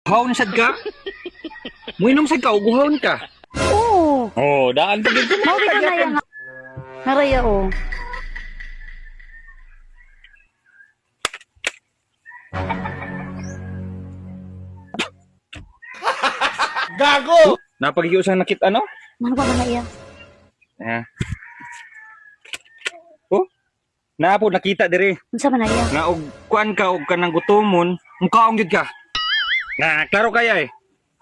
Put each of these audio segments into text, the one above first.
Uhawon sad ka? Muinom sad ka, uguhawon ka. Oo. Oh, daan pa gid ko. Mao gid na nga. Naraya oh. Gago! Napagiusan nakit ano? Mano pa man na iya? Ha. Oh. Naa po nakita dire Unsa man na iya? nga og kuan ka og kanang gutomon, mukaong gyud ka. Na, klaro kaya eh.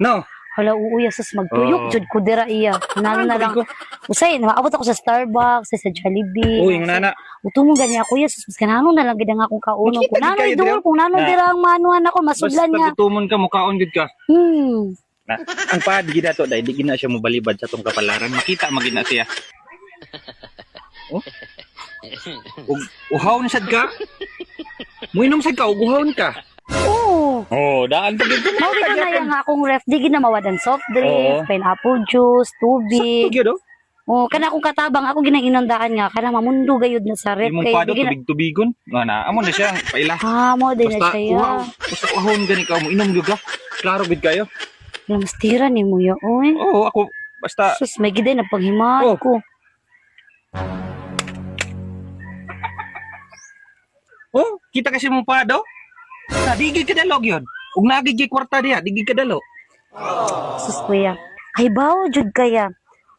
No. Hala, oo, iya, sus, magtuyok Oo. jud ko dira iya. Nano na lang. Ko. Usay, naabot ako sa Starbucks, sa Jollibee. Uy, nga nana. Uto mo gani ako, iya, sus, mas kanano na lang gid ang akong kauno. Makita Kung gid nano'y kayo duol, dira. kung nano'y Na. dira ang manuhan ako, masudlan Basta niya. gutomon ka, mukaon gyud ka. Na, ang paad gid ato dai di gid na siya mobalibad sa tong kapalaran. Makita magid na siya. Oh. Ug uhawon sad ka? Muinom sad ka, uguhawon ka. Oo. Oh, daan pa gid ko. Mao gid na iya nga akong ref, di gid na mawadan soft Oo. drink, pineapple juice, tubig. Gyud oh. Oh, kana akong katabang ako ginang inandaan nga kana mamundo gayud na sa ref Imong kay pado di gina. tubig-tubigon. Nga na, amo na siya paila. Ah, mo din na Basta siya. uhaw, basta uhawon gani ka mo inom gyud ka. Klaro gid kayo. Ya, mas tira ni mo ya, oy. Oo, ako basta Sus, may gid na panghimaat Oh. ko. Oh, kita kasi mo pado. Na di gid kadalo gyud. Ug naagi gid kwarta diha, di gid kadalo. Sus, kuya. Ay, bawo, jud kaya.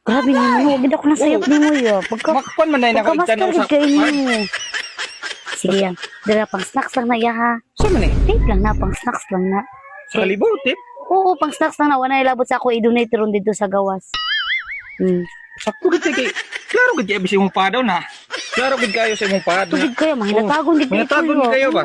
Grabe ni mo, gid ako nasayop ni mo ya. Pagka, Makpan man na pagka nako master igtanaw gid sa kay nimo. Sige ya, dira pang snacks lang na iya ha. Sa man eh? Tip lang na, pang snacks lang na. Sa kalibo, tip. Oo, pang snacks lang na. Wala ilabot sa ako i-donate ron dito sa gawas. Sakto gid kay klaro gid kay imong padaw na. Klaro gid kayo sa imong pad. Tugid kayo, mahinatagon gid Mahinatagon gid kayo ba?